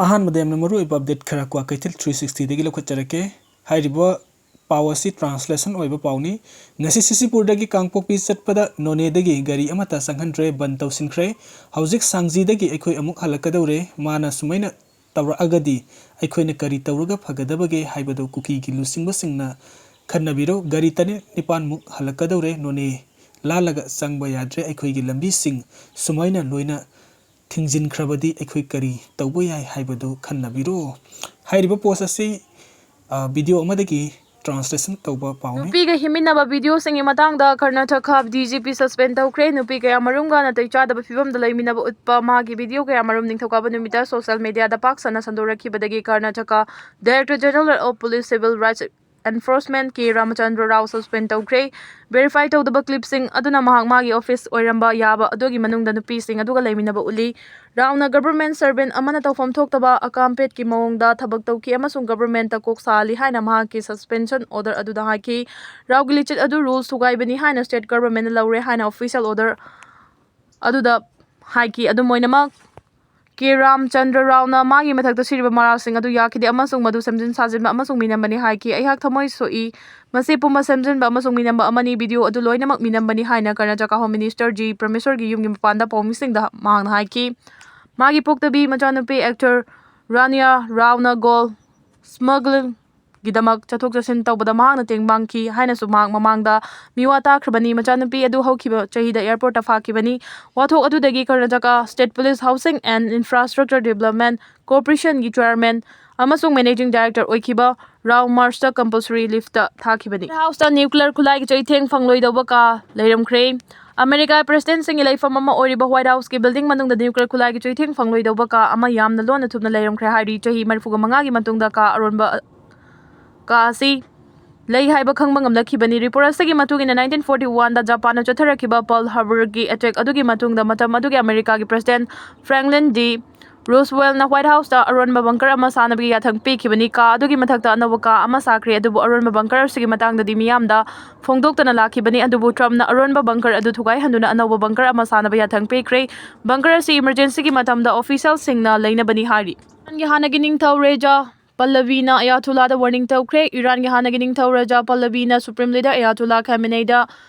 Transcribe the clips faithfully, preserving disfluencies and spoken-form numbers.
ꯑꯍꯥꯟꯕꯗ ꯌꯥꯝꯅ ꯃꯔꯨꯑꯣꯏꯕ ꯑꯞꯗꯦꯠ ꯈꯔ ꯀ꯭ꯋꯥꯀꯩꯊꯦꯜ ꯊ꯭ꯔꯤ ꯁꯤꯛꯁꯇꯤꯗꯒꯤ ꯂꯧꯈꯠꯆꯔꯛꯀꯦ꯫ ꯍꯥꯏꯔꯤꯕ ꯄꯥꯎ ꯑꯁꯤ ꯇ꯭ꯔꯥꯟꯁꯂꯦꯁꯟ ꯑꯣꯏꯕ ꯄꯥꯎꯅꯤ꯫ ꯉꯁꯤ ꯁꯤꯁꯤꯄꯨꯔꯗꯒꯤ ꯀꯥꯡꯄꯣꯛꯄꯤ ꯆꯠꯄꯗ ꯅꯣꯅꯦꯗꯒꯤ ꯒꯥꯔꯤ ꯑꯃꯠꯇ ꯆꯪꯍꯟꯗ꯭ꯔꯦ, ꯕꯟ ꯇꯧꯁꯤꯟꯈ꯭ꯔꯦ꯫ ꯍꯧꯖꯤꯛ ꯁꯥꯡꯖꯤꯗꯒꯤ ꯑꯩꯈꯣꯏ ꯑꯃꯨꯛ ꯍꯜꯂꯛꯀꯗꯧꯔꯦ꯫ ꯃꯥꯅ ꯁꯨꯃꯥꯏꯅ ꯇꯧꯔꯛꯑꯒꯗꯤ ꯑꯩꯈꯣꯏꯅ ꯀꯔꯤ ꯇꯧꯔꯒ ꯐꯒꯗꯕꯒꯦ ꯍꯥꯏꯕꯗꯨ ꯀꯨꯀꯤꯒꯤ ꯂꯨꯆꯤꯡꯕꯁꯤꯡꯅ ꯈꯟꯅꯕꯤꯔꯣ꯫ ꯒꯥꯔꯤ ꯇꯔꯦꯠ ꯅꯤꯄꯥꯟꯃꯨꯛ ꯍꯜꯂꯛꯀꯗꯧꯔꯦ꯫ ꯅꯣꯅꯦ ꯂꯥꯜꯂꯒ ꯆꯪꯕ ꯌꯥꯗ꯭ꯔꯦ꯫ ꯑꯩꯈꯣꯏꯒꯤ ꯂꯝꯕꯤꯁꯤꯡ ꯁꯨꯃꯥꯏꯅ ꯂꯣꯏꯅ ꯊꯤꯡꯖꯤꯟꯈ꯭ꯔꯕꯗꯤ ꯑꯩꯈꯣꯏ ꯀꯔꯤ ꯇꯧꯕ ꯌꯥꯏ ꯍꯥꯏꯕꯗꯨ ꯈꯟꯅꯕꯤꯔꯣ꯫ ꯍꯥꯏꯔꯤꯕ ꯄꯣꯁ ꯑꯁꯤ, ꯑ, ꯚꯤꯗꯤꯑꯣ ꯑꯃꯗꯒꯤ ꯇ꯭ꯔꯥꯟꯁꯂꯦꯁꯟ ꯇꯧꯕ ꯄꯥꯎꯅꯤ꯫ ꯅꯨꯄꯤꯒ ꯍꯤꯡꯃꯤꯟꯅꯕ ꯚꯤꯗꯤꯑꯣꯁꯤꯡꯒꯤ ꯃꯇꯥꯡꯗ Karnataka D G P suspend ꯇꯧꯈ꯭ꯔꯦ꯫ ꯅꯨꯄꯤ ꯀꯌꯥꯃꯔꯨꯝꯒ ꯅꯥꯇꯩ ꯆꯥꯗꯕ ꯐꯤꯕꯝꯗ ꯂꯩꯃꯤꯟꯅꯕ ꯎꯠꯄ ꯃꯥꯒꯤ ꯚꯤꯗꯤꯑꯣ ꯀꯌꯥꯃꯔꯨꯝ ꯅꯤꯡꯊꯧꯀꯥꯕ ꯅꯨꯃꯤꯠꯇ ꯁꯣꯁꯤꯌꯦꯜ ꯃꯤꯗꯤꯌꯥꯗ ꯄꯥꯛ ꯁꯟꯅ ꯁꯟꯗꯣꯔꯛꯈꯤꯕꯗꯒꯤ Karnataka Director General of Police Civil Rights Enforcement K Ramachandra Rao suspend ꯇꯧꯈ꯭ꯔꯦ꯫ ꯚꯦꯔꯤꯐꯥꯏ ꯇꯧꯗꯕ ꯀ꯭ꯂꯤꯞꯁꯤꯡ ꯑꯗꯨꯅ ꯃꯍꯥꯛ ꯃꯥꯒꯤ ꯑꯣꯐꯤꯁ ꯑꯣꯏꯔꯝꯕ ꯌꯥꯕ ꯑꯗꯨꯒꯤ ꯃꯅꯨꯡꯗ ꯅꯨꯄꯤꯁꯤꯡ ꯑꯗꯨꯒ ꯂꯩꯃꯤꯟꯅꯕ ꯎꯠꯂꯤ꯫ ꯔꯥꯎꯅ ꯒꯚꯔꯟꯃꯦꯟꯠ ꯁꯔꯚꯦꯟꯠ ꯑꯃꯅ ꯇꯧꯐꯝ ꯊꯣꯛꯇꯕ ꯑꯀꯥꯝꯄꯦꯠꯀꯤ ꯃꯑꯣꯡꯗ ꯊꯕꯛ ꯇꯧꯈꯤ ꯑꯃꯁꯨꯡ ꯒꯚꯔꯟꯃꯦꯟꯠꯇ ꯀꯣꯛ ꯁꯥꯍꯜꯂꯤ ꯍꯥꯏꯅ ꯃꯍꯥꯛꯀꯤ ꯁꯁꯄꯦꯟꯁꯟ ꯑꯣꯔꯗꯔ ꯑꯗꯨꯗ ꯍꯥꯏꯈꯤ꯫ ꯔꯥꯎꯒꯤ ꯂꯤꯆꯠ ꯑꯗꯨ ꯔꯨꯜꯁ ꯊꯨꯒꯥꯏꯕꯅꯤ ꯍꯥꯏꯅ ꯁ꯭ꯇꯦꯠ ꯒꯚꯔꯟꯃꯦꯟꯠꯅ ꯂꯧꯔꯦ ꯍꯥꯏꯅ ꯑꯣꯐꯤꯁꯤꯌꯦꯜ ꯑꯣꯔꯗꯔ ꯑꯗꯨꯗ ꯍꯥꯏꯈꯤ꯫ ꯑꯗꯨꯝ ꯑꯣꯏꯅꯃꯛ, ꯀꯦ ꯔꯥꯝꯆꯟꯗ꯭ꯔ ꯔꯥꯎꯅ ꯃꯥꯒꯤ ꯃꯊꯛꯇ ꯁꯤꯔꯤꯕ ꯃꯔꯥꯜꯁꯤꯡ ꯑꯗꯨ ꯌꯥꯈꯤꯗꯦ ꯑꯃꯁꯨꯡ ꯃꯗꯨ ꯁꯦꯝꯖꯤꯟ ꯁꯥꯖꯤꯟꯕ ꯑꯃꯁꯨꯡ ꯃꯤꯅꯝꯕꯅꯤ ꯍꯥꯏꯈꯤ꯫ "ꯑꯩꯍꯥꯛ ꯊꯃꯣꯏ ꯁꯣꯛꯏ꯫ ꯃꯁꯤ ꯄꯨꯝꯕ ꯁꯦꯝꯖꯤꯟꯕ ꯑꯃꯁꯨꯡ ꯃꯤꯅꯝꯕ ꯑꯃꯅꯤ꯫ ꯚꯤꯗꯤꯑꯣ ꯑꯗꯨ ꯂꯣꯏꯅꯃꯛ ꯃꯤꯅꯝꯕꯅꯤ" ꯍꯥꯏꯅ ꯀꯔꯅꯥꯇꯀꯥ ꯍꯣꯝ ꯃꯤꯅꯤꯁꯇꯔ ꯖꯤ ꯄ꯭ꯔꯃꯦꯁꯣꯔꯒꯤ ꯌꯨꯝꯒꯤ ꯃꯄꯥꯟꯗ ꯄꯥꯎꯃꯤꯁꯤꯡꯗ ꯃꯍꯥꯛꯅ ꯍꯥꯏꯈꯤ꯫ ꯃꯥꯒꯤ ꯄꯣꯛꯇꯕꯤ ꯃꯆꯥꯅꯨꯄꯤ ꯑꯦꯛꯇꯔ ꯔꯥꯅꯤꯌꯥ ꯔꯥꯎꯅ ꯒꯣꯜ ꯁ꯭ꯃꯒꯂꯤꯡ ꯒꯤꯗꯃꯛ ꯆꯠꯊꯣꯛ ꯆꯠꯁꯤꯟ ꯇꯧꯕꯗ ꯃꯍꯥꯛꯅ ꯇꯦꯡ ꯃꯥꯡꯈꯤ ꯍꯥꯏꯅꯁꯨ ꯃꯍꯥꯛ ꯃꯃꯥꯡꯗ ꯃꯤꯋꯥ ꯇꯥꯈ꯭ꯔꯕꯅꯤ꯫ ꯃꯆꯥꯅꯨꯄꯤ ꯑꯗꯨ ꯍꯧꯈꯤꯕ ꯆꯍꯤꯗ ꯑꯦꯌꯔꯄꯣꯔꯠꯇ ꯐꯥꯈꯤꯕꯅꯤ꯫ ꯋꯥꯊꯣꯛ ꯑꯗꯨꯗꯒꯤ Karnataka state police housing and infrastructure development ꯀꯣꯔꯄꯣꯔꯦꯁꯟꯒꯤ ꯆꯦꯌꯔꯃꯦꯟ ꯑꯃꯁꯨꯡ ꯃꯦꯅꯦꯖꯤꯡ ꯗꯥꯏꯔꯦꯛꯇꯔ ꯑꯣꯏꯈꯤꯕ ꯔꯥꯎ ꯃꯥꯔꯆꯇ ꯀꯝꯄꯜꯁꯔꯤ ꯂꯤꯐꯇ ꯊꯥꯈꯤꯕꯅꯤ꯫ ꯍꯥꯎꯁꯇ ꯅ꯭ꯌꯨꯀ꯭ꯂꯤꯌꯔ ꯈꯨꯠꯂꯥꯏꯒꯤ ꯆꯩꯊꯦꯡ ꯐꯪꯂꯣꯏꯗꯧꯕ ꯀꯥ ꯂꯩꯔꯝꯈ꯭ꯔꯦ꯫ ꯑꯃꯦꯔꯤꯀꯥ ꯄ꯭ꯔꯦꯁꯤꯗꯦꯟꯠꯁꯤꯡꯒꯤ ꯂꯩꯐꯝ ꯑꯃ ꯑꯣꯏꯔꯤꯕ ꯋꯥꯏꯠ ꯍꯥꯎꯁꯀꯤ ꯕꯤꯜꯗꯤꯡ ꯃꯅꯨꯡꯗ ꯅ꯭ꯌꯨꯀ꯭ꯂꯤꯌꯔ ꯈꯨꯠꯂꯥꯏꯒꯤ ꯆꯩꯊꯦꯡ ꯐꯪꯂꯣꯏꯗꯧꯕ ꯀꯥ ꯑꯃ ꯌꯥꯝꯅ ꯂꯣꯟꯅ ꯊꯨꯞꯅ ꯂꯩꯔꯝꯈ꯭ꯔꯦ ꯍꯥꯏꯔꯤ꯫ ꯆꯍꯤ ꯃꯔꯤꯐꯨꯒ ꯃꯉꯥꯒꯤ ꯃꯇꯨꯡꯗ ꯀꯥ ꯑꯔꯣꯟꯕ ꯀꯥ ꯑꯁꯤ ꯂꯩ ꯍꯥꯏꯕ ꯈꯪꯕ ꯉꯝꯂꯛꯈꯤꯕꯅꯤ꯫ ꯔꯤꯄꯣꯔꯠ ꯑꯁꯤꯒꯤ ꯃꯇꯨꯡ ꯏꯟꯅ, ꯅꯥꯏꯟꯇꯤꯟ ꯐꯣꯔꯇꯤ ꯋꯥꯟꯗ ꯖꯄꯥꯟꯗ ꯆꯠꯊꯔꯛꯈꯤꯕ ꯄꯔꯜ ꯍꯥꯔꯕꯔꯒꯤ ꯑꯦꯇꯦꯛ ꯑꯗꯨꯒꯤ ꯃꯇꯨꯡꯗ, ꯃꯇꯝ ꯑꯗꯨꯒꯤ ꯑꯃꯦꯔꯤꯀꯥꯒꯤ ꯄ꯭ꯔꯦꯁꯤꯗꯦꯟꯠ ꯐ꯭ꯔꯦꯡꯀꯂꯤꯟ ꯗꯤ ꯔꯨꯖꯋꯦꯜꯠꯅ ꯋꯥꯏꯠ ꯍꯥꯎꯁꯇ ꯑꯔꯣꯟꯕ ꯕꯪꯀꯔ ꯑꯃ ꯁꯥꯅꯕꯒꯤ ꯌꯥꯊꯪ ꯄꯤꯈꯤꯕꯅꯤ꯫ ꯀꯥ ꯑꯗꯨꯒꯤ ꯃꯊꯛꯇ ꯑꯅꯧꯕ ꯀꯥ ꯑꯃ ꯁꯥꯈ꯭ꯔꯦ, ꯑꯗꯨꯕꯨ ꯑꯔꯣꯟꯕ ꯕꯪꯀꯔ ꯑꯁꯤꯒꯤ ꯃꯇꯥꯡꯗꯗꯤ ꯃꯤꯌꯥꯝꯗ ꯐꯣꯡꯗꯣꯛꯇꯅ ꯂꯥꯛꯈꯤꯕꯅꯤ꯫ ꯑꯗꯨꯕꯨ ꯇ꯭ꯔꯝꯞꯅ ꯑꯔꯣꯟꯕ ꯕꯪꯀꯔ ꯑꯗꯨ ꯊꯨꯒꯥꯏꯍꯟꯗꯨꯅ ꯑꯅꯧꯕ ꯕꯪꯀꯔ ꯑꯃ ꯁꯥꯅꯕ ꯌꯥꯊꯪ ꯄꯤꯈ꯭ꯔꯦ꯫ ꯕꯪꯀꯔ ꯑꯁꯤ ꯏꯃꯔꯖꯦꯟꯁꯤꯒꯤ ꯃꯇꯝꯗ ꯑꯣꯐꯤꯁꯤꯌꯦꯜꯁꯤꯡꯅ ꯂꯩꯅꯕꯅꯤ ꯍꯥꯏꯔꯤ꯫ ꯏꯔꯥꯟꯒꯤ ꯍꯥꯟꯅꯒꯤ ꯅꯤꯡꯊꯧ ꯔꯦꯖꯥ ꯄꯜꯂꯕꯤꯅ ꯑꯌꯥꯊꯨꯜꯂꯥꯗ ꯋꯥꯔꯅꯤꯡ ꯇꯧꯈ꯭ꯔꯦ꯫ ꯏꯔꯥꯟꯒꯤ ꯍꯥꯟꯅꯒꯤ ꯅꯤꯡꯊꯧ ꯔꯦꯖꯥ ꯄꯜꯂꯕꯤꯅ ꯁꯨꯄ꯭ꯔꯤꯝ ꯂꯤꯗꯔ ꯑꯌꯥꯊꯨꯜꯂꯥ ꯈꯥꯃꯦꯅꯩꯗ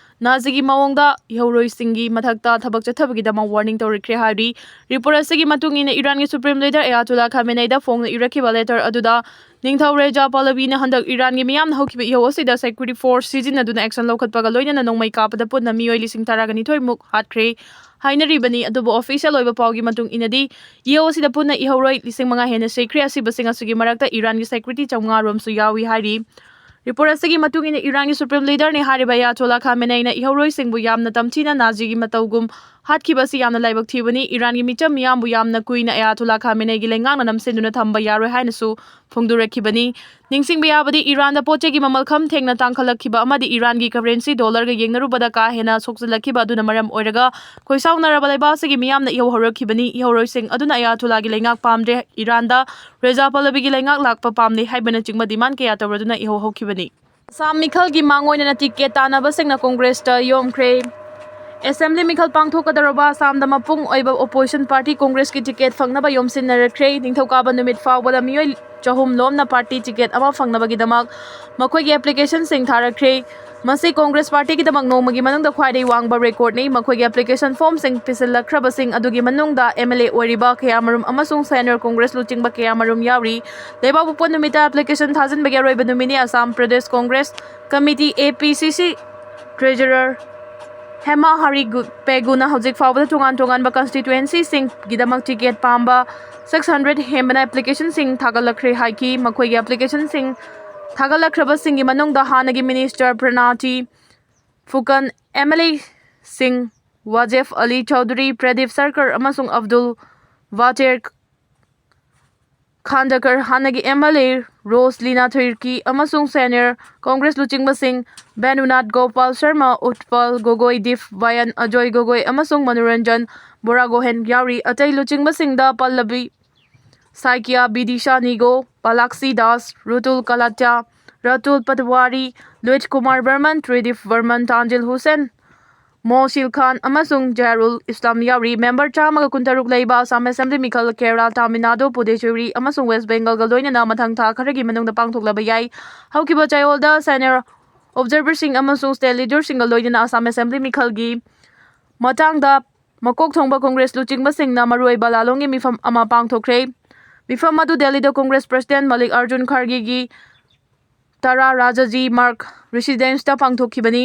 ꯅꯥꯖꯤꯒꯤ ꯃꯑꯣꯡꯗ ꯏꯍꯧꯔꯣꯏꯁꯤꯡꯒꯤ ꯃꯊꯛꯇ ꯊꯕꯛ ꯆꯠꯊꯕꯒꯤꯗꯃꯛ ꯋꯥꯔꯅꯤꯡ ꯇꯧꯔꯛꯈ꯭ꯔꯦ ꯍꯥꯏꯔꯤ꯫ ꯔꯤꯄꯣꯔꯠ ꯑꯁꯤꯒꯤ ꯃꯇꯨꯡ ꯏꯟꯅ ꯏꯔꯥꯟꯒꯤ ꯁꯨꯄ꯭ꯔꯤꯝ ꯂꯤꯗꯔ ꯑꯌꯥꯊꯨꯜꯂꯥ ꯈꯥꯃꯦꯅꯩꯗ ꯐꯣꯡꯅ ꯏꯔꯛꯈꯤꯕ ꯂꯦꯇꯔ ꯑꯗꯨꯗ ꯅꯤꯡꯊꯧ ꯔꯦꯖꯥ ꯄꯜꯂꯕꯤꯅ ꯍꯟꯗꯛ ꯏꯔꯥꯟꯒꯤ ꯃꯤꯌꯥꯝꯅ ꯍꯧꯈꯤꯕ ꯏꯍꯧ ꯑꯁꯤꯗ ꯁꯦꯀ꯭ꯌꯨꯔꯤꯇꯤ ꯐꯣꯔꯁ ꯁꯤꯖꯤꯟꯅꯗꯨꯅ ꯑꯦꯛꯁꯟ ꯂꯧꯈꯠꯄꯒ ꯂꯣꯏꯅꯅ ꯅꯣꯡꯃꯩ ꯀꯥꯞꯄꯗ ꯄꯨꯟꯅ ꯃꯤꯑꯣꯏ ꯂꯤꯁꯤꯡ ꯇꯔꯥꯒ ꯅꯤꯊꯣꯏꯃꯨꯛ ꯍꯥꯠꯈ꯭ꯔꯦ ꯍꯥꯏꯅꯔꯤꯕꯅꯤ꯫ ꯑꯗꯨꯕꯨ ꯑꯣꯐꯤꯁꯤꯌꯦꯜ ꯑꯣꯏꯕ ꯄꯥꯎꯒꯤ ꯃꯇꯨꯡ ꯏꯟꯅꯗꯤ ꯏꯍꯧ ꯑꯁꯤꯗ ꯄꯨꯟꯅ ꯏꯍꯧꯔꯣꯏ ꯂꯤꯁꯤꯡ ꯃꯉꯥ ꯍꯦꯟꯅ ꯁꯤꯈ꯭ꯔꯦ꯫ ꯑꯁꯤꯕꯁꯤꯡ ꯑꯁꯤꯒꯤ ꯃꯔꯛꯇ ꯏꯔꯥꯟꯒꯤ ꯁꯦꯀ꯭ꯌꯨꯔꯤꯇꯤ ꯆꯥꯝꯃꯉꯥ ꯔꯣꯝꯁꯨ ꯌꯥꯎꯏ ꯍꯥꯏꯔꯤ꯫ ꯔꯤꯄꯣꯔꯠ ꯑꯁꯤꯒꯤ ꯃꯇꯨꯡ ꯏꯟꯅ ꯏꯔꯥꯟꯒꯤ ꯁꯨꯄ꯭ꯔꯤꯝ ꯂꯤꯗꯔꯅꯤ ꯍꯥꯏꯔꯤꯕ ꯑꯌꯥꯊꯣꯂꯥ ꯈꯥꯃꯦꯅꯩꯅ ꯏꯍꯧꯔꯣꯏꯁꯤꯡꯕꯨ ꯌꯥꯝꯅ ꯇꯝꯊꯤꯅ ꯅꯥꯖꯤꯒꯤ ꯃꯇꯧꯒꯨꯝ ꯍꯥꯠꯈꯤꯕ ꯑꯁꯤ ꯌꯥꯝꯅ ꯂꯥꯏꯕꯛ ꯊꯤꯕꯅꯤ꯫ ꯏꯔꯥꯟꯒꯤ ꯃꯤꯆꯝ ꯃꯤꯌꯥꯝꯕꯨ ꯌꯥꯝꯅ ꯀꯨꯏꯅ ꯑꯌꯥꯊꯣꯂꯥ ꯈꯥꯃꯦꯅꯩꯒꯤ ꯂꯩꯉꯥꯛꯅ ꯅꯝꯁꯤꯟꯗꯨꯅ ꯊꯝꯕ ꯌꯥꯔꯣꯏ ꯍꯥꯏꯅꯁꯨ ꯐꯣꯡꯗꯣꯔꯛꯈꯤꯕꯅꯤ꯫ ꯅꯤꯡꯁꯤꯡꯕ ꯌꯥꯕꯗꯤ ꯏꯔꯥꯟꯗ ꯄꯣꯠ ꯆꯩꯒꯤ ꯃꯃꯜ ꯈꯝ ꯊꯦꯡꯅ ꯇꯥꯡꯈꯠꯂꯛꯈꯤꯕ ꯑꯃꯗꯤ ꯏꯔꯥꯟꯒꯤ ꯀꯔꯦꯟꯁꯤ ꯗꯣꯂꯔꯒ ꯌꯦꯡꯅꯔꯨꯕꯗ ꯀꯥ ꯍꯦꯟꯅ ꯁꯣꯛꯆꯤꯜꯂꯛꯈꯤꯕ ꯑꯗꯨꯅ ꯃꯔꯝ ꯑꯣꯏꯔꯒ ꯈꯣꯏꯁꯥꯎꯅꯔꯕ ꯂꯩꯕꯥꯛ ꯑꯁꯤꯒꯤ ꯃꯤꯌꯥꯝꯅ ꯏꯍꯧ ꯍꯧꯔꯛꯈꯤꯕꯅꯤ꯫ ꯏꯍꯧꯔꯣꯏꯁꯤꯡ ꯑꯗꯨꯅ ꯑꯌꯥꯊꯣꯂꯥꯒꯤ ꯂꯩꯉꯥꯛ ꯄꯥꯝꯗ꯭ꯔꯦ꯫ ꯏꯔꯥꯟꯗ ꯔꯦꯖꯥ ꯄꯂꯕꯤꯒꯤ ꯂꯩꯉꯥꯛ ꯂꯥꯛꯄ ꯄꯥꯝꯂꯦ ꯍꯥꯏꯕꯅꯆꯤꯡꯕ ꯗꯤꯃꯥꯟ ꯀꯌꯥ ꯇꯧꯔꯗꯨꯅ ꯏꯍꯧ ꯍꯧꯈꯤꯕꯅꯤ꯫ ꯑꯁꯥꯝ ꯃꯤꯈꯜꯒꯤ ꯃꯥꯡ ꯑꯣꯏꯅꯅ ꯇꯤꯀꯦꯠ ꯇꯥꯟꯅꯕꯁꯤꯡꯅ ꯀꯣꯡꯒ꯭ꯔꯦꯁꯇ ꯌꯣꯝꯈ꯭ꯔꯦ꯫ ꯑꯦꯁꯦꯝꯕ꯭ꯂꯤ ꯃꯤꯈꯜ ꯄꯥꯡꯊꯣꯛꯀꯗꯧꯔꯕ ꯑꯁꯥꯝꯗ ꯃꯄꯨꯡ ꯑꯣꯏꯕ ꯑꯣꯄꯣꯖꯤꯁꯟ ꯄꯥꯔꯇꯤ ꯀꯣꯡꯒ꯭ꯔꯦꯁꯀꯤ ꯇꯤꯀꯦꯠ ꯐꯪꯅꯕ ꯌꯣꯝꯁꯤꯟꯅꯔꯛꯈ꯭ꯔꯦ꯫ ꯅꯤꯡꯊꯧꯀꯥꯕ ꯅꯨꯃꯤꯠ ꯐꯥꯎꯕꯗ ꯃꯤꯑꯣꯏ ꯆꯍꯨꯝ ꯂꯣꯝꯅ ꯄꯥꯔꯇꯤ ꯇꯤꯀꯦꯠ ꯑꯃ ꯐꯪꯅꯕꯒꯤꯗꯃꯛ ꯃꯈꯣꯏꯒꯤ ꯑꯦꯄ꯭ꯂꯤꯀꯦꯁꯟꯁꯤꯡ ꯊꯥꯔꯛꯈ꯭ꯔꯦ꯫ ꯃꯁꯤ ꯀꯣꯡꯒ꯭ꯔꯦꯁ ꯄꯥꯔꯇꯤꯒꯤꯗꯃꯛ ꯅꯣꯡꯃꯒꯤ ꯃꯅꯨꯡꯗ ꯈ꯭ꯋꯥꯏꯗꯒꯤ ꯋꯥꯡꯕ ꯔꯦꯀꯣꯔꯗꯅꯤ꯫ ꯃꯈꯣꯏꯒꯤ ꯑꯦꯄ꯭ꯂꯤꯀꯦꯁꯟ ꯐꯣꯔꯝꯁꯤꯡ ꯄꯤꯁꯤꯜꯂꯛꯈ꯭ꯔꯕꯁꯤꯡ ꯑꯗꯨꯒꯤ ꯃꯅꯨꯡꯗ ꯑꯦꯝ ꯑꯦꯜ ꯑꯦ ꯑꯣꯏꯔꯤꯕ ꯀꯌꯥꯃꯔꯨꯝ ꯑꯃꯁꯨꯡ ꯁꯦꯅꯤꯌꯔ ꯀꯣꯡꯒ꯭ꯔꯦꯁ ꯂꯨꯆꯤꯡꯕ ꯀꯌꯥꯃꯔꯨꯝ ꯌꯥꯎꯔꯤ꯫ ꯂꯩꯕꯥꯛꯄꯣꯛꯄ ꯅꯨꯃꯤꯠꯇ ꯑꯦꯄ꯭ꯂꯤꯀꯦꯁꯟ ꯊꯥꯖꯤꯟꯕꯒꯤ ꯑꯔꯣꯏꯕ ꯅꯨꯃꯤꯠꯅꯤ꯫ ꯑꯁꯥꯝ ꯄ꯭ꯔꯗꯦꯁ ꯀꯣꯡꯒ꯭ꯔꯦꯁ ꯀꯃꯤꯇꯤ, ꯑꯦ ꯄꯤ ꯁꯤ ꯁꯤ, ꯇ꯭ꯔꯦꯖꯔꯔ ꯍꯦꯃꯥ ꯍꯔꯤ ꯒꯨ-, ꯄꯦꯒꯨꯅ ꯍꯧꯖꯤꯛ ꯐꯥꯎꯕꯗ ꯇꯣꯉꯥꯟ ꯇꯣꯉꯥꯟꯕ ꯀꯟꯁꯇꯤꯇ꯭ꯋꯦꯟꯁꯤꯁꯤꯡꯒꯤꯗꯃꯛ ꯇꯤꯀꯦꯠ ꯄꯥꯝꯕ ꯁꯤꯛꯁ ꯍꯟꯗ꯭ꯔꯦꯠ ꯍꯦꯟꯕꯅ ꯑꯦꯄ꯭ꯂꯤꯀꯦꯁꯟꯁꯤꯡ ꯊꯥꯒꯠꯂꯛꯈ꯭ꯔꯦ ꯍꯥꯏꯈꯤ꯫ ꯃꯈꯣꯏꯒꯤ ꯑꯦꯄ꯭ꯂꯤꯀꯦꯁꯟꯁꯤꯡ ꯊꯥꯒꯠꯂꯛꯈ꯭ꯔꯕꯁꯤꯡꯒꯤ ꯃꯅꯨꯡꯗ ꯍꯥꯟꯅꯒꯤ ꯃꯤꯅꯤꯁꯇꯔ ꯄ꯭ꯔꯅꯥꯇꯤ ꯐꯨꯀꯟ, ꯑꯦꯝ ꯑꯦꯜ ꯑꯦꯁꯤꯡ ꯋꯥꯖꯦꯐ ꯑꯂꯤ ꯆꯧꯙꯨꯔꯤ, ꯄ꯭ꯔꯗꯤꯞ ꯁꯔꯀꯔ ꯑꯃꯁꯨꯡ ꯑꯕꯗꯨꯜ ꯋꯥꯇꯦꯔ ꯈꯥꯟꯗꯀꯔ, ꯍꯥꯟꯅꯒꯤ ꯑꯦꯝ ꯑꯦꯜ ꯑꯦ ꯔꯣꯁꯂꯤꯅꯥ ꯊꯤꯔꯀꯤ ꯑꯃꯁꯨꯡ ꯁꯦꯅꯤꯌꯔ ꯀꯣꯡꯒ꯭ꯔꯦꯁ ꯂꯨꯆꯤꯡꯕꯁꯤꯡ ꯕꯦꯅꯨꯅꯥꯊ ꯒꯣꯄꯥꯜ ꯁꯔꯃ, ꯎꯠꯄꯜ ꯒꯣꯒꯣꯏ, ꯗꯤꯞ ꯕꯌꯟ ꯑꯖꯣꯏ ꯒꯣꯒꯣꯏ ꯑꯃꯁꯨꯡ ꯃꯅꯨꯔꯟꯖꯟ ꯕꯣꯔꯥꯒꯣꯍꯦꯟ ꯌꯥꯎꯔꯤ꯫ ꯑꯇꯩ ꯂꯨꯆꯤꯡꯕꯁꯤꯡꯗ ꯄꯜꯂꯕꯤ ꯁꯥꯏꯀꯤꯌꯥ, ꯕꯤꯗꯤꯁꯥ ꯅꯤꯒꯣ, ꯄꯥꯂꯥꯛꯁꯤ ꯗꯥꯁ, ꯔꯨꯇꯨꯜ ꯀꯂꯥꯇ꯭ꯌꯥ, ꯔꯇꯨꯜ ꯄꯠꯋꯥꯔꯤ, ꯂꯣꯏꯠ ꯀꯨꯃꯥꯔ ꯕꯔꯃꯟ, ꯇ꯭ꯔꯤꯗꯤꯞ ꯕꯔꯃꯟ, ꯇꯥꯟꯖꯤꯜ ꯍꯨꯁꯦꯟ, ꯃꯣꯁꯤꯜ ꯈꯥꯟ ꯑꯃꯁꯨꯡ ꯖꯍꯔꯨꯜ ꯏꯁꯂꯥꯝ ꯌꯥꯎꯔꯤ꯫ ꯃꯦꯝꯕꯔ ꯆꯥꯝꯃꯒ ꯀꯨꯟꯇꯔꯨꯛ ꯂꯩꯕ ꯑꯁꯥꯝ ꯑꯦꯁꯦꯝꯕ꯭ꯂꯤ ꯃꯤꯈꯜ ꯀꯦꯔꯂꯥ, ꯇꯥꯃꯤꯜ ꯅꯥꯗꯨ, ꯄꯨꯗꯨꯆꯦꯔꯤ ꯑꯃꯁꯨꯡ ꯋꯦꯁ ꯕꯦꯡꯒꯜꯒ ꯂꯣꯏꯅꯅ ꯃꯊꯪ ꯊꯥ ꯈꯔꯒꯤ ꯃꯅꯨꯡꯗ ꯄꯥꯡꯊꯣꯛꯂꯕ ꯌꯥꯏ꯫ ꯍꯧꯈꯤꯕ ꯆꯌꯣꯜꯗ ꯁꯦꯅꯤꯌꯔ ꯑꯣꯕꯖꯔꯚꯔꯁꯤꯡ ꯑꯃꯁꯨꯡ ꯁ꯭ꯇꯦꯠ ꯂꯤꯗꯔꯁꯤꯡꯒ ꯂꯣꯏꯅꯅ ꯑꯁꯥꯝ ꯑꯦꯁꯦꯝꯕ꯭ꯂꯤ ꯃꯤꯈꯜꯒꯤ ꯃꯇꯥꯡꯗ ꯃꯀꯣꯛ ꯊꯣꯡꯕ ꯀꯣꯡꯒ꯭ꯔꯦꯁ ꯂꯨꯆꯤꯡꯕꯁꯤꯡꯅ ꯃꯔꯨꯑꯣꯏꯕ ꯂꯥꯂꯣꯡꯒꯤ ꯃꯤꯐꯝ ꯑꯃ ꯄꯥꯡꯊꯣꯛꯈ꯭ꯔꯦ꯫ ꯃꯤꯐꯝ ꯑꯗꯨ ꯗꯦꯜꯂꯤꯗ ꯀꯣꯡꯒ꯭ꯔꯦꯁ ꯄ꯭ꯔꯁꯤꯗꯦꯟ ꯃꯜꯂꯤꯛ ꯑꯥꯔꯖꯨꯟ ꯈꯥꯔꯒꯦꯒꯤ ꯇꯔꯥ ꯔꯥꯖꯥꯖꯤ ꯃꯥꯔꯒ ꯔꯦꯁꯤꯗꯦꯟꯁꯇ ꯄꯥꯡꯊꯣꯛꯈꯤꯕꯅꯤ꯫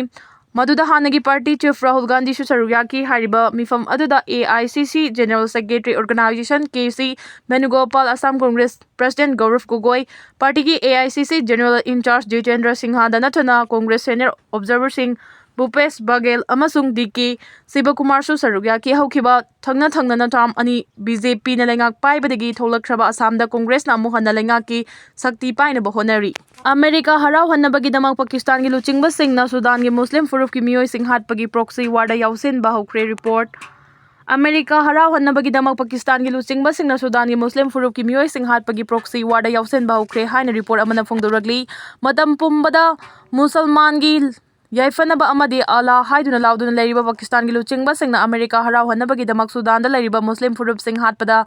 ꯃꯗꯨꯗ ꯍꯥꯟꯅꯒꯤ ꯄꯥꯔꯇꯤ ꯆꯤꯐ ꯔꯥꯍꯨꯜ ꯒꯥꯟꯙꯤꯁꯨ ꯁꯔꯨꯛ ꯌꯥꯈꯤ꯫ ꯍꯥꯏꯔꯤꯕ ꯃꯤꯐꯝ ꯑꯗꯨꯗ ꯑꯦ ꯑꯥꯏ ꯁꯤ ꯁꯤ general secretary organisation K C Venugopal, Assam Congress president Gaurav Gogoi, ꯄꯥꯔꯇꯤꯒꯤ ꯑꯦ ꯑꯥꯏ ꯁꯤ ꯁꯤ ꯖꯦꯅꯔꯦꯜ ꯏꯟꯆꯥꯔꯖ ꯖꯤꯇꯦꯟꯗ꯭ꯔ ꯁꯤꯡꯍꯗ ꯅꯠꯇꯅ ꯀꯣꯡꯒ꯭ꯔꯦꯁ ꯁꯦꯅꯤꯌꯔ ꯑꯣꯕꯖꯔꯚꯔꯁꯤꯡ ꯚꯨꯄꯦꯁ ꯕꯥꯒꯦꯜ ꯑꯃꯁꯨꯡ ꯗꯤ ꯀꯦ ꯁꯤꯕꯀꯨꯃꯥꯔꯁꯨ ꯁꯔꯨꯛ ꯌꯥꯈꯤ꯫ ꯍꯧꯈꯤꯕ ꯊꯪꯅ ꯊꯪꯅꯅ ꯇꯥꯔꯝ ꯑꯅꯤ ꯕꯤ ꯖꯦ ꯄꯤꯅ ꯂꯩꯉꯥꯛ ꯄꯥꯏꯕꯗꯒꯤ ꯊꯣꯛꯂꯛꯈ꯭ꯔꯕ ꯑꯁꯥꯝꯗ ꯀꯣꯡꯒ꯭ꯔꯦꯁꯅ ꯑꯃꯨꯛ ꯍꯟꯅ ꯂꯩꯉꯥꯛꯀꯤ ꯁꯛꯇꯤ ꯄꯥꯏꯅꯕ ꯍꯣꯠꯅꯔꯤ꯫ ꯑꯃꯦꯔꯤꯀꯥ ꯍꯔꯥꯎꯍꯟꯅꯕꯒꯤꯗꯃꯛ ꯄꯥꯀꯤꯁꯇꯥꯟꯒꯤ ꯂꯨꯆꯤꯡꯕꯁꯤꯡꯅ ꯁꯨꯗꯥꯟꯒꯤ ꯃꯨꯁꯂꯤꯝ ꯐꯨꯔꯨꯞꯀꯤ ꯃꯤꯑꯣꯏꯁꯤꯡ ꯍꯥꯠꯄꯒꯤ ꯄ꯭ꯔꯣꯛꯁꯤ ꯋꯥꯔꯗ ꯌꯥꯎꯁꯤꯟꯕ ꯍꯧꯈ꯭ꯔꯦ꯫ ꯔꯤꯄꯣꯔꯠ꯫ ꯑꯃꯦꯔꯤꯀꯥ ꯍꯔꯥꯎꯍꯟꯅꯕꯒꯤꯗꯃꯛ ꯄꯥꯀꯤꯁꯇꯥꯟꯒꯤ ꯂꯨꯆꯤꯡꯕꯁꯤꯡꯅ ꯁꯨꯗꯥꯟꯒꯤ ꯃꯨꯁꯂꯤꯝ ꯐꯨꯔꯨꯞꯀꯤ ꯃꯤꯑꯣꯏꯁꯤꯡ ꯍꯥꯠꯄꯒꯤ ꯄ꯭ꯔꯣꯛꯁꯤ ꯋꯥꯔꯗ ꯌꯥꯎꯁꯤꯟꯕ ꯍꯧꯈ꯭ꯔꯦ ꯍꯥꯏꯅ ꯔꯤꯄꯣꯔꯠ ꯑꯃꯅ ꯐꯣꯡꯗꯣꯔꯛꯂꯤ꯫ ꯃꯇꯝ ꯄꯨꯝꯕꯗ ꯃꯨꯁꯜꯃꯥꯟꯒꯤ ꯌꯥꯏꯐꯅꯕ ꯑꯃꯗꯤ ꯑꯜꯂꯥ ꯍꯥꯏꯗꯨꯅ ꯂꯥꯎꯗꯨꯅ ꯂꯩꯔꯤꯕ ꯄꯥꯀꯤꯁꯇꯥꯟꯒꯤ ꯂꯨꯆꯤꯡꯕꯁꯤꯡꯅ ꯑꯃꯦꯔꯤꯀꯥ ꯍꯔꯥꯎꯍꯟꯅꯕꯒꯤꯗꯃꯛ ꯁꯨꯗꯥꯟꯗ ꯂꯩꯔꯤꯕ ꯃꯨꯁꯂꯤꯝ ꯐꯨꯔꯨꯞꯁꯤꯡ ꯍꯥꯠꯄꯗ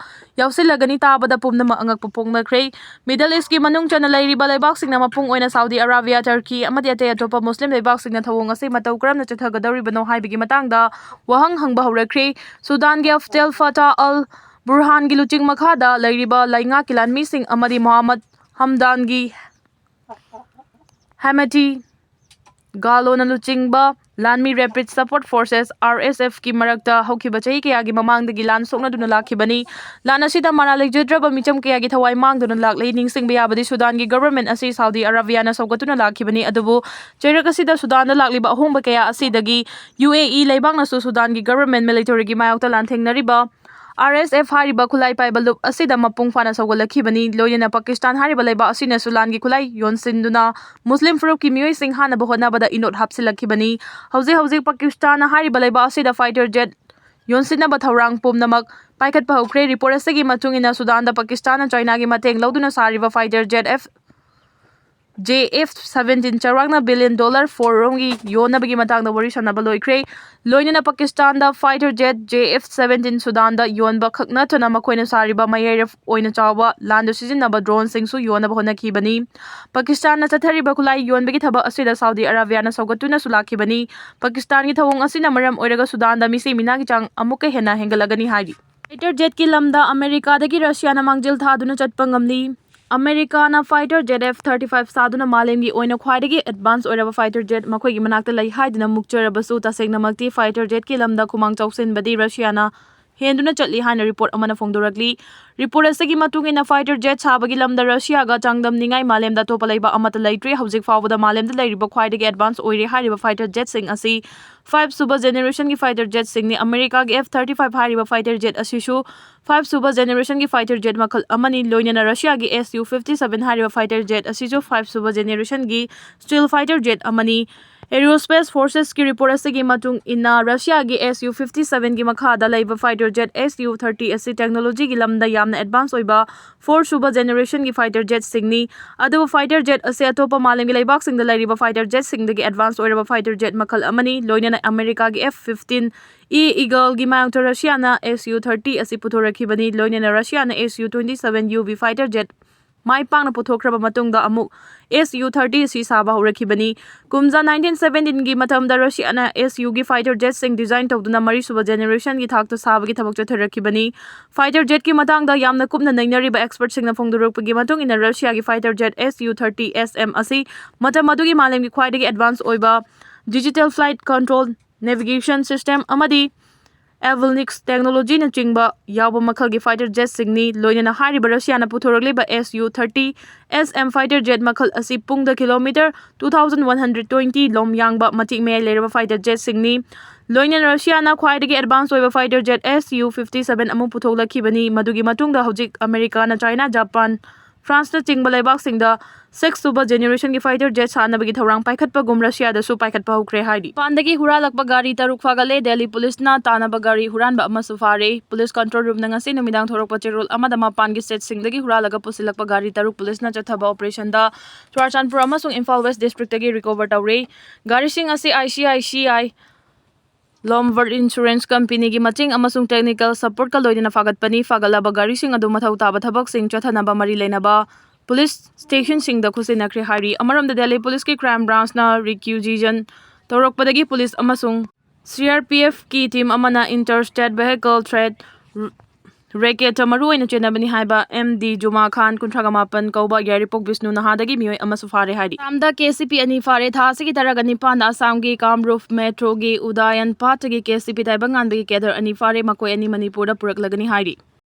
ꯌꯥꯎꯁꯤꯜꯂꯒꯅꯤ ꯇꯥꯕꯗ ꯄꯨꯝꯅꯃꯛ ꯑꯉꯛꯄ ꯐꯣꯡꯅꯈ꯭ꯔꯦ꯫ ꯃꯤꯗꯜ ꯏꯁꯀꯤ ꯃꯅꯨꯡ ꯆꯟꯅ ꯂꯩꯔꯤꯕ ꯂꯩꯕꯥꯛꯁꯤꯡꯅ, ꯃꯄꯨꯡ ꯑꯣꯏꯅ ꯁꯥꯎꯗꯤ ꯑꯔꯥꯕꯤꯌꯥ, ꯇꯔꯀꯤ ꯑꯃꯗꯤ ꯑꯇꯩ ꯑꯇꯣꯞꯄ ꯃꯨꯁꯂꯤꯝ ꯂꯩꯕꯥꯛꯁꯤꯡꯅ ꯊꯧꯑꯣꯡ ꯑꯁꯤ ꯃꯇꯧ ꯀꯔꯝꯅ ꯆꯠꯊꯒꯗꯧꯔꯤꯕꯅꯣ ꯍꯥꯏꯕꯒꯤ ꯃꯇꯥꯡꯗ ꯋꯥꯍꯪ ꯍꯪꯕ ꯍꯧꯔꯛꯈ꯭ꯔꯦ꯫ ꯁꯨꯗꯥꯟꯒꯤ ꯑꯕꯗꯦꯜ ꯐꯇꯥꯍ ꯑꯜ ꯕꯨꯔꯍꯥꯟꯒꯤ ꯂꯨꯆꯤꯡ ꯃꯈꯥꯗ ꯂꯩꯔꯤꯕ ꯂꯩꯉꯥꯛꯀꯤ ꯂꯥꯟꯃꯤꯁꯤꯡ ꯑꯃꯗꯤ ꯃꯣꯍꯥꯃꯗ ꯍꯝꯗꯥꯟꯒꯤ ꯍꯦꯃꯦꯇꯤ ꯒꯥꯂꯣꯅ ꯂꯨꯆꯤꯡꯕ ꯂꯥꯟꯃꯤ ꯔꯦꯄꯤꯗ ꯁꯄꯣꯔꯠ ꯐꯣꯔꯁꯦꯁ, ꯑꯥꯔ ꯑꯦꯁ ꯑꯦꯐꯀꯤ ꯃꯔꯛꯇ ꯍꯧꯈꯤꯕ ꯆꯍꯤ ꯀꯌꯥꯒꯤ ꯃꯃꯥꯡꯗꯒꯤ ꯂꯥꯟ ꯁꯣꯛꯅꯗꯨꯅ ꯂꯥꯛꯈꯤꯕꯅꯤ꯫ ꯂꯥꯟ ꯑꯁꯤꯗ ꯃꯔꯥꯜ ꯂꯩꯖꯗ꯭ꯔꯕ ꯃꯤꯆꯝ ꯀꯌꯥꯒꯤ ꯊꯋꯥꯏ ꯃꯥꯡꯗꯨꯅ ꯂꯥꯛꯂꯤ꯫ ꯅꯤꯡꯁꯤꯡꯕ ꯌꯥꯕꯗꯤ ꯁꯨꯗꯥꯟꯒꯤ ꯒꯚꯔꯟꯃꯦꯟꯠ ꯑꯁꯤ ꯁꯥꯎꯗꯤ ꯑꯔꯥꯕꯤꯌꯥꯅ ꯁꯧꯒꯠꯇꯨꯅ ꯂꯥꯛꯈꯤꯕꯅꯤ, ꯑꯗꯨꯕꯨ ꯆꯩꯔꯛ ꯑꯁꯤꯗ ꯁꯨꯗꯥꯟꯗ ꯂꯥꯛꯂꯤꯕ ꯑꯍꯣꯡꯕ ꯀꯌꯥ ꯑꯁꯤꯗꯒꯤ ꯌꯨ ꯑꯦ ꯏ ꯂꯩꯕꯥꯛꯅꯁꯨ ꯁꯨꯗꯥꯟꯒꯤ ꯒꯚꯔꯟꯃꯦꯟꯠ ꯃꯤꯂꯤꯇꯔꯤꯒꯤ ꯃꯥꯌꯣꯛꯇ ꯂꯥꯟꯊꯦꯡꯅꯔꯤꯕ ꯑꯥꯔ ꯑꯦꯁ ꯑꯦꯐ ꯍꯥꯏꯔꯤꯕ ꯈꯨꯠꯂꯥꯏ ꯄꯥꯏꯕ ꯂꯨꯞ ꯑꯁꯤꯗ ꯃꯄꯨꯡ ꯐꯥꯅ ꯁꯧꯒꯠꯂꯛꯈꯤꯕꯅꯤ꯫ ꯂꯣꯏꯅꯅ ꯄꯥꯀꯤꯁꯇꯥꯟ ꯍꯥꯏꯔꯤꯕ ꯂꯩꯕꯥꯛ ꯑꯁꯤꯅꯁꯨ ꯂꯥꯟꯒꯤ ꯈꯨꯠꯂꯥꯏ ꯌꯣꯟꯁꯤꯟꯗꯨꯅ ꯃꯨꯁꯂꯤꯝ ꯐꯨꯔꯨꯞꯀꯤ ꯃꯤꯑꯣꯏꯁꯤꯡ ꯍꯥꯠꯅꯕ ꯍꯣꯠꯅꯕꯗ ꯏꯅꯣꯠ ꯍꯥꯞꯆꯤꯜꯂꯛꯈꯤꯕꯅꯤ꯫ ꯍꯧꯖꯤꯛ ꯍꯧꯖꯤꯛ ꯄꯥꯀꯤꯁꯇꯥꯟ ꯍꯥꯏꯔꯤꯕ ꯂꯩꯕꯥꯛ ꯑꯁꯤꯗ ꯐꯥꯏꯇꯔ ꯖꯦꯠ ꯌꯣꯟꯁꯤꯟꯅꯕ ꯊꯧꯔꯥꯡ ꯄꯨꯝꯅꯃꯛ ꯄꯥꯏꯈꯠꯄ ꯍꯧꯈ꯭ꯔꯦ꯫ ꯔꯤꯄꯣꯔꯠ ꯑꯁꯤꯒꯤ ꯃꯇꯨꯡ ꯏꯟꯅ, ꯁꯨꯗꯥꯟꯗ ꯄꯥꯀꯤꯁꯇꯥꯟꯅ ꯆꯥꯏꯅꯥꯒꯤ ꯃꯇꯦꯡ ꯂꯧꯗꯨꯅ ꯁꯥꯔꯤꯕ fighter Z F J F seventeen ꯆꯥꯎꯔꯥꯛꯅ billion dollar four ꯔꯣꯝꯒꯤ ꯌꯣꯟꯅꯕꯒꯤ ꯃꯇꯥꯡꯗ ꯋꯥꯔꯤ ꯁꯥꯟꯅꯕ ꯂꯣꯏꯈ꯭ꯔꯦ꯫ ꯂꯣꯏꯅꯅ ꯄꯥꯀꯤꯁꯇꯥꯟꯗ fighter jet J F seventeen ꯁꯨꯗꯥꯟꯗ ꯌꯣꯟꯕ ꯈꯛ ꯅꯠꯇꯅ ꯃꯈꯣꯏꯅ ꯁꯥꯔꯤꯕ ꯃꯌꯥꯏꯔꯞ ꯑꯣꯏꯅ ꯆꯥꯎꯕ ꯂꯥꯟꯗ ꯁꯤꯖꯤꯟꯅꯕ droneꯁꯤꯡꯁꯨ ꯌꯣꯟꯅꯕ ꯍꯣꯠꯅꯈꯤꯕꯅꯤ꯫ ꯄꯥꯀꯤꯁꯇꯥꯟꯅ ꯆꯠꯊꯔꯤꯕ ꯈꯨꯠꯂꯥꯏ ꯌꯣꯟꯕꯒꯤ ꯊꯕꯛ ꯑꯁꯤꯗ ꯁꯥꯎꯗꯤ ꯑꯔꯥꯕꯤꯌꯥꯅ ꯁꯧꯒꯠꯇꯨꯅꯁꯨ ꯂꯥꯛꯈꯤꯕꯅꯤ꯫ ꯄꯥꯀꯤꯁꯇꯥꯟꯒꯤ ꯊꯧꯑꯣꯡ ꯑꯁꯤꯅ ꯃꯔꯝ ꯑꯣꯏꯔꯒ ꯁꯨꯗꯥꯟꯗ ꯃꯤꯁꯤ ꯃꯤꯅꯥꯒꯤ ꯆꯥꯡ ꯑꯃꯨꯛꯀ ꯍꯦꯟꯅ ꯍꯦꯟꯒꯠꯂꯒꯅꯤ ꯍꯥꯏꯔꯤ꯫ Fighter jetꯀꯤ ꯂꯝꯗ ꯑꯃꯦꯔꯤꯀꯥꯗꯒꯤ ꯔꯁꯤꯌꯥꯅ ꯃꯥꯡꯖꯤꯜ ꯊꯥꯗꯨꯅ ꯆꯠꯄ ꯉꯝꯂꯤ꯫ ꯑꯃꯦꯔꯤꯀꯥꯅ fighter jet F thirty five ꯁꯥꯗꯨꯅ ꯃꯥꯂꯦꯝꯒꯤ ꯑꯣꯏꯅ ꯈ꯭ꯋꯥꯏꯗꯒꯤ advance ꯑꯣꯏꯔꯕ fighter jet ꯃꯈꯣꯏꯒꯤ ꯃꯅꯥꯛꯇ ꯂꯩ ꯍꯥꯏꯗꯨꯅ ꯃꯨꯛꯆꯔꯕꯁꯨ, ꯇꯁꯦꯡꯅꯃꯛꯇꯤ fighter jetꯀꯤ ꯂꯝꯗ ꯈꯨꯃꯥꯡ ꯆꯥꯎꯁꯤꯟꯕꯗꯤ ꯔꯁꯤꯌꯥꯅ ꯍꯦꯟꯗꯨꯅ ꯆꯠꯂꯤ ꯍꯥꯏꯅ report ꯑꯃꯅ ꯐꯣꯡꯗꯣꯔꯛꯂꯤ꯫ Report ꯑꯁꯤꯒꯤ ꯃꯇꯨꯡ ꯏꯟꯅ, fighter jet ꯁꯥꯕꯒꯤ ꯂꯝꯗ ꯔꯁꯤꯌꯥꯒ ꯆꯥꯡꯗꯝꯅꯤꯡꯉꯥꯏ ꯃꯥꯂꯦꯝꯗ ꯑꯇꯣꯞꯄ ꯂꯩꯕꯥꯛ ꯑꯃꯠꯇ ꯂꯩꯇ꯭ꯔꯤ꯫ ꯍꯧꯖꯤꯛ ꯐꯥꯎꯕꯗ ꯃꯥꯂꯦꯝꯗ ꯂꯩꯔꯤꯕ ꯈ꯭ꯋꯥꯏꯗꯒꯤ advance ꯑꯣꯏꯔꯦ ꯍꯥꯏꯔꯤꯕ fighter jetꯁꯤꯡ ꯑꯁꯤ five ꯁꯨꯕ generationꯒꯤ fighter jetꯁꯤꯡꯅꯤ꯫ ꯑꯃꯦꯔꯤꯀꯥꯒꯤ F thirty five ꯍꯥꯏꯔꯤꯕ fighter jet ꯑꯁꯤꯁꯨ five ꯁꯨꯕ generationꯒꯤ fighter jet ꯃꯈꯜ ꯑꯃꯅꯤ꯫ ꯂꯣꯏꯅꯅ ꯔꯁꯤꯌꯥꯒꯤ S U fifty seven ꯍꯥꯏꯔꯤꯕ fighter jet ꯑꯁꯤꯁꯨ five ꯁꯨꯕ generationꯒꯤ stealth fighter jet ꯑꯃꯅꯤ꯫ Aerospace Forcesꯀꯤ report ꯑꯁꯤꯒꯤ ꯃꯇꯨꯡ ꯏꯟꯅ, ꯔꯁꯤꯌꯥꯒꯤ S U fifty sevenꯒꯤ ꯃꯈꯥꯗ ꯂꯩꯕ fighter jet S U thirty ꯑꯁꯤ technologyꯒꯤ ꯂꯝꯗ ꯌꯥꯝꯅ advance ꯑꯣꯏꯕ four ꯁꯨꯕ generationꯒꯤ fighter jetꯁꯤꯡꯅꯤ꯫ ꯑꯗꯨꯕꯨ fighter jet ꯑꯁꯤ ꯑꯇꯣꯞꯄ ꯃꯥꯂꯦꯝꯒꯤ ꯂꯩꯕꯥꯛꯁꯤꯡꯗ ꯂꯩꯔꯤꯕ fighter jetꯁꯤꯡꯗꯒꯤ advance ꯑꯣꯏꯔꯕ fighter jet ꯃꯈꯜ ꯑꯃꯅꯤ꯫ ꯂꯣꯏꯅꯅ ꯑꯃꯦꯔꯤꯀꯥꯒꯤ F fifteen E Eagleꯒꯤ ꯃꯥꯌꯣꯛꯇ ꯔꯁꯤꯌꯥꯅ S U thirty ꯑꯁꯤ ꯄꯨꯊꯣꯔꯛꯈꯤꯕꯅꯤ꯫ ꯂꯣꯏꯅꯅ ꯔꯁꯤꯌꯥꯅ S U twenty seven UV fighter jet ꯃꯥꯏ ꯄꯥꯛꯅ ꯄꯨꯊꯣꯛꯈ꯭ꯔꯕ ꯃꯇꯨꯡꯗ ꯑꯃꯨꯛ S U thirty ꯑꯁꯤ ꯁꯥꯕ ꯍꯧꯔꯛꯈꯤꯕꯅꯤ꯫ ꯀꯨꯝꯖꯥ nineteen seventeenꯒꯤ ꯃꯇꯝꯗ ꯔꯁꯤꯌꯥꯅ S Uꯒꯤ fighter jetꯁꯤꯡ design ꯇꯧꯗꯨꯅ ꯃꯔꯤꯁꯨꯕ generationꯒꯤ ꯊꯥꯛꯇ ꯁꯥꯕꯒꯤ ꯊꯕꯛ ꯆꯠꯊꯔꯛꯈꯤꯕꯅꯤ꯫ Fighter jetꯀꯤ ꯃꯇꯥꯡꯗ ꯌꯥꯝꯅ ꯀꯨꯞꯅ ꯅꯩꯅꯔꯤꯕ expertꯁꯤꯡꯅ ꯐꯣꯡꯗꯣꯔꯛꯄꯒꯤ ꯃꯇꯨꯡ ꯏꯟꯅ, ꯔꯁꯤꯌꯥꯒꯤ fighter jet S U thirty S M ꯑꯁꯤ ꯃꯇꯝ ꯑꯗꯨꯒꯤ ꯃꯥꯂꯦꯝꯒꯤ ꯈ꯭ꯋꯥꯏꯗꯒꯤ advance ꯑꯣꯏꯕ digital flight control, navigation system ꯑꯃꯗꯤ avionics technologyꯅꯆꯤꯡꯕ ꯌꯥꯎꯕ ꯃꯈꯜꯒꯤ fighter jetꯁꯤꯡꯅꯤ꯫ ꯂꯣꯏꯅꯅ ꯍꯥꯏꯔꯤꯕ ꯔꯁꯤꯌꯥꯅ ꯄꯨꯊꯣꯔꯛꯂꯤꯕ S U thirty S M fighter jet ꯃꯈꯜ ꯑꯁꯤ ꯄꯨꯡꯗ kilometre two thousand one hundred twenty ꯂꯣꯝ ꯌꯥꯡꯕ ꯃꯇꯤꯛ ꯃꯌꯥꯏ ꯂꯩꯔꯕ fighter jetꯁꯤꯡꯅꯤ꯫ ꯂꯣꯏꯅꯅ ꯔꯁꯤꯌꯥꯅ ꯈ꯭ꯋꯥꯏꯗꯒꯤ advance ꯑꯣꯏꯕ fighter jet S U fifty seven ꯑꯃꯨꯛ ꯄꯨꯊꯣꯛꯂꯛꯈꯤꯕꯅꯤ꯫ ꯃꯗꯨꯒꯤ ꯃꯇꯨꯡꯗ ꯍꯧꯖꯤꯛ ꯑꯃꯦꯔꯤꯀꯥꯅ ꯆꯥꯏꯅꯥ, ꯖꯄꯥꯟ, ꯐ꯭ꯔꯥꯟꯁꯅꯆꯤꯡꯕ ꯂꯩꯕꯥꯛꯁꯤꯡꯗ ꯁꯤꯛꯁ ꯁꯨꯕ ꯖꯦꯅꯦꯔꯦꯁꯟꯒꯤ ꯐꯥꯏꯇꯔ ꯖꯦꯠ ꯁꯥꯟꯅꯕꯒꯤ ꯊꯧꯔꯥꯡ ꯄꯥꯏꯈꯠꯄꯒꯨꯝ ꯔꯁꯤꯌꯥꯗꯁꯨ ꯄꯥꯏꯈꯠꯄ ꯍꯧꯈ꯭ꯔꯦ ꯍꯥꯏꯔꯤ꯫ ꯖꯄꯥꯟꯗꯒꯤ ꯍꯨꯔꯥꯜꯂꯛꯄ ꯒꯥꯔꯤ ꯇꯔꯨꯛ ꯐꯥꯒꯠꯂꯦ꯫ ꯗꯦꯜꯂꯤ ꯄꯨꯂꯤꯁꯅ ꯇꯥꯟꯅꯕ ꯒꯥꯔꯤ ꯍꯨꯔꯥꯟꯕ ꯑꯃꯁꯨ ꯐꯥꯔꯦ꯫ ꯄꯨꯂꯤꯁ ꯀꯟꯇ꯭ꯔꯣꯜ ꯔꯨꯝꯅ ꯉꯁꯤ ꯅꯨꯃꯤꯗꯥꯡ ꯊꯣꯔꯛꯄ ꯆꯦꯔꯣꯜ ꯑꯃꯗ ꯃꯄꯥꯟꯒꯤ ꯁ꯭ꯇꯦꯠꯁꯤꯡꯗꯒꯤ ꯍꯨꯔꯥꯜꯂꯒ ꯄꯨꯁꯤꯜꯂꯛꯄ ꯒꯥꯔꯤ ꯇꯔꯨꯛ ꯄꯨꯂꯤꯁꯅ ꯆꯠꯊꯕ ꯑꯣꯄꯔꯦꯁꯟꯗ ꯆꯨꯔꯥꯆꯥꯟꯄꯨꯔ ꯑꯃꯁꯨꯡ ꯏꯝꯐꯥꯜ ꯋꯦꯁ ꯗꯤꯁꯇ꯭ꯔꯤꯛꯇꯒꯤ ꯔꯤꯀꯣꯚꯔ ꯇꯧꯔꯦ꯫ ꯒꯥꯔꯤꯁꯤꯡ ꯑꯁꯤ I C I C I Lombard insurance ꯀꯝꯄꯦꯅꯤꯒꯤ ꯃꯇꯦꯡ ꯑꯃꯁꯨꯡ ꯇꯦꯛꯅꯤꯀꯦꯜ ꯁꯄꯣꯔꯠꯀ ꯂꯣꯏꯅꯅ ꯐꯥꯒꯠꯄꯅꯤ꯫ ꯐꯥꯒꯠꯂꯕ ꯒꯥꯔꯤꯁꯤꯡ ꯑꯗꯨ ꯃꯊꯧ ꯇꯥꯕ ꯊꯕꯛꯁꯤꯡ ꯆꯠꯊꯅꯕ ꯃꯔꯤ ꯂꯩꯅꯕ ꯄꯨꯂꯤꯁ ꯁ꯭ꯇꯦꯁꯟꯁꯤꯡꯗ ꯈꯨꯠꯁꯤꯟꯅꯈ꯭ꯔꯦ ꯍꯥꯏꯔꯤ꯫ ꯑꯃꯔꯣꯝꯗ, ꯗꯦꯜꯂꯤ ꯄꯨꯂꯤꯁꯀꯤ ꯀ꯭ꯔꯥꯏꯝ ꯕ꯭ꯔꯥꯟꯁꯅ ꯔꯤꯀ꯭ꯌꯨꯖꯤꯁꯟ ꯇꯧꯔꯛꯄꯗꯒꯤ ꯄꯨꯂꯤꯁ ꯑꯃꯁꯨꯡ ꯁꯤ ꯑꯥꯔ ꯄꯤ ꯑꯦꯐꯀꯤ ꯇꯤꯝ ꯑꯃꯅ ꯏꯟꯇꯔ ꯁ꯭ꯇꯦꯠ ꯚꯦꯍꯤꯀꯜ ꯊ꯭ꯔꯦꯠ ꯔꯦꯀꯦꯠꯇ ꯃꯔꯨꯑꯣꯏꯅ ꯆꯦꯟꯅꯕꯅꯤ ꯍꯥꯏꯕ ꯑꯦꯝ ꯗꯤ ꯖꯨꯃꯥ ꯈꯥꯟ, ꯀꯨꯟꯊ꯭ꯔꯥ ꯃꯥꯄꯟ ꯀꯧꯕ ꯌꯥꯏꯔꯤꯄꯣꯛ ꯕꯤꯁꯅꯨ ꯅꯍꯥꯗꯒꯤ ꯃꯤꯑꯣꯏ ꯑꯃꯁꯨ ꯐꯥꯔꯦ ꯍꯥꯏꯔꯤ꯫ ꯑꯁꯥꯝꯗ ꯀꯦ ꯁꯤ ꯄꯤ ꯑꯅꯤ ꯐꯥꯔꯦ꯫ ꯊꯥ ꯑꯁꯤꯒꯤ ꯇꯔꯥꯒ ꯅꯤꯄꯥꯟꯗ ꯑꯁꯥꯝꯒꯤ ꯀꯥꯝꯔꯨꯞ ꯃꯦꯇ꯭ꯔꯣꯒꯤ ꯎꯗꯥꯌꯟ ꯄꯥꯠꯇꯒꯤ ꯀꯦ ꯁꯤ ꯄꯤ ꯇꯥꯏꯕꯪꯉꯥꯟꯕꯒꯤ ꯀꯦꯗꯔ ꯑꯅꯤ ꯐꯥꯔꯦ꯫ ꯃꯈꯣꯏ ꯑꯅꯤ ꯃꯅꯤꯄꯨꯔꯗ ꯄꯨꯔꯛꯂꯒꯅꯤ ꯍꯥꯏꯔꯤ꯫